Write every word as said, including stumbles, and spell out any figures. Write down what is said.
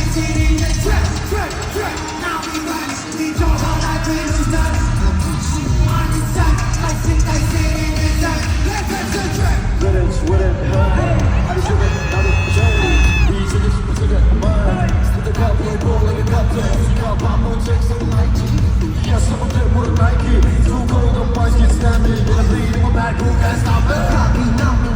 Sitting in trap, trap, trap. Now we rise, we jump out like we lose time. I'm inside, I think I sit in the time. Let's have some trap. With it, with it, hey. I just look at another journey. He's in this, look at mine. With the cowboy ball like a captain. Got my moon takes on my team. Yes, I'm a bit more Nike. Too cold, don't mind, get snappy. Gonna bleed in my back, who can stop it? Copy, now we